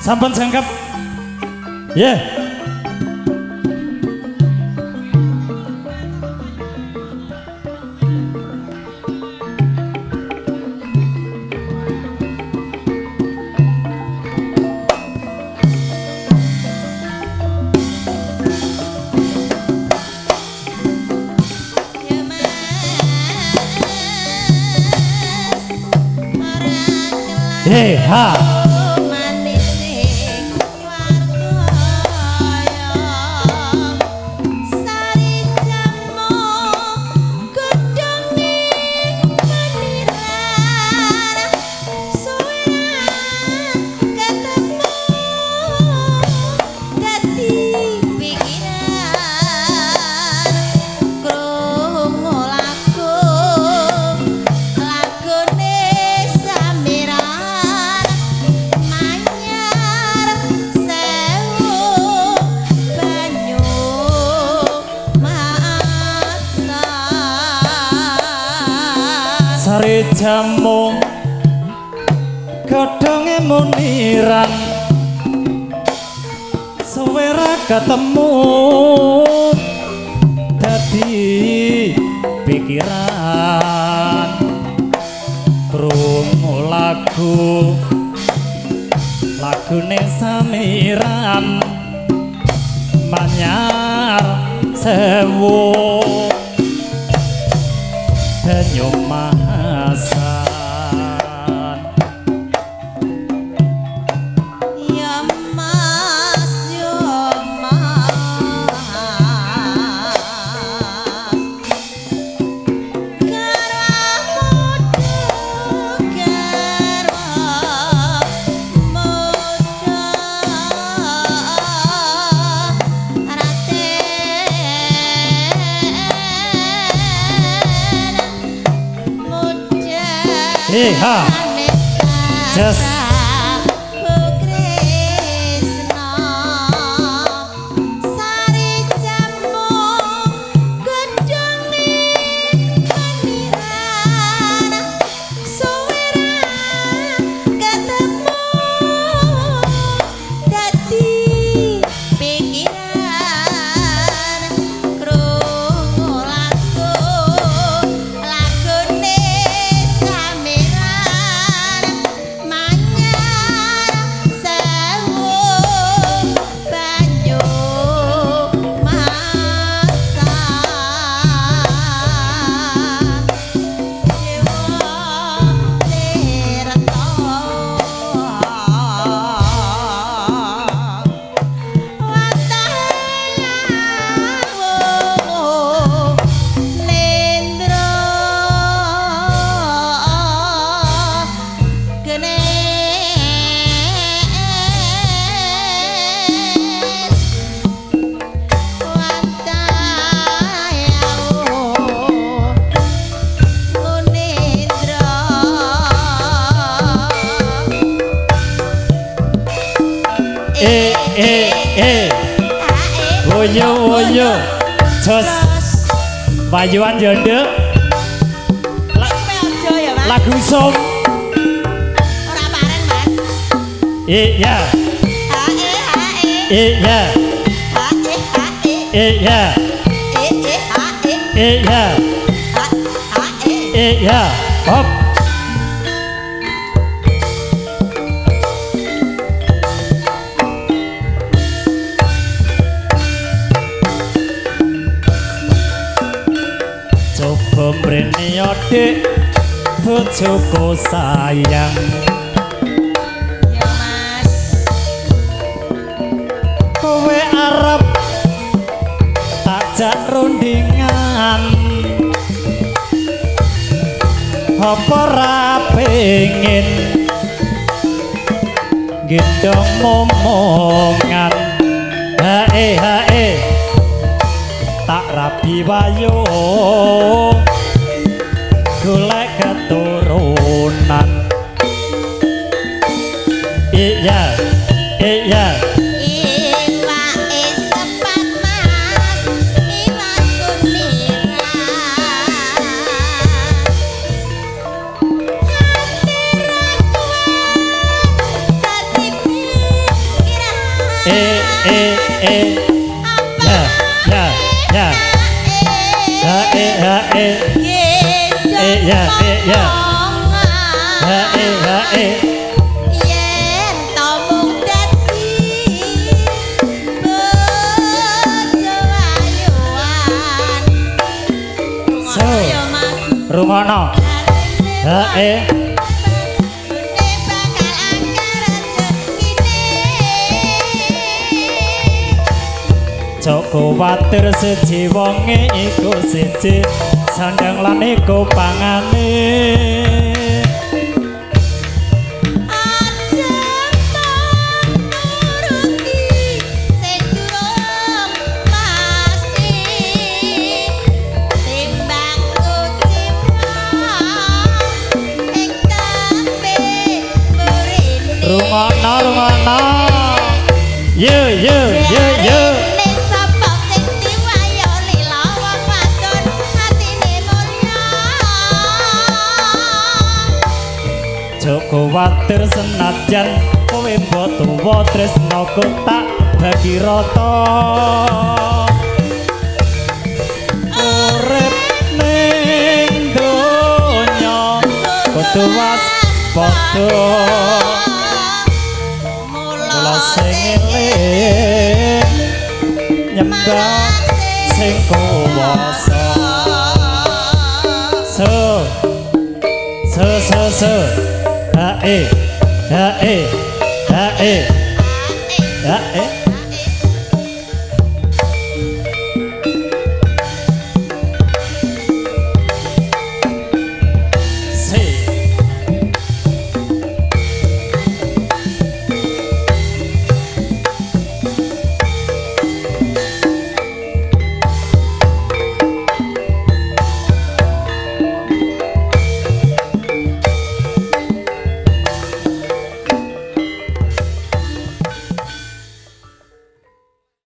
Sampun jangkep. Yeah. Ya Mas, ora Hey, ha. Sari jamu godhonge muniran suwe ra ketemu dadi pikiran krungu lagu lagune Samiran manyar sewu banyu masan. Ya Mas, ya Mas, garwa muda, garwa muda, Raden muda. Hey, ha. Just. E e e woyo woyo jos wayuan yo nduk lagu som ora pareng Mas. Iya ha e ha e iya ha e ha e iya e e ha e iya ha ha e iya hop. Coba mrene yo Dik, bojoku sayang. Ya Mas, kowe arep tak jak rundingan, apa ra pengin gendong momongan. Hae hae tak rabi wayo golek keturunan. Iya iya iwake sepat Mas, iwak kuniran hati ra kuat dadi pikiran. E e e. Ya ya ya. Ha e ha e. E ya e ya. Ha e ha e. Yen to mung dadi bojo ayuan. So. Rungono. Ha e. Joko watir siji wonge iku siji sandang lan iku pangane. Aja nuruti sing durung pasti timbang kuciwa ing tembe mrene. Rungono rungono. Yo yo yo yo. Joko watir senajan kowe mbok tuwa tresnaku tak bagi rata. Urip ning donya kudu waspada. Mula sing eling nyembah sing kuwasa. So so so so. Ha e ha e ha e ha e.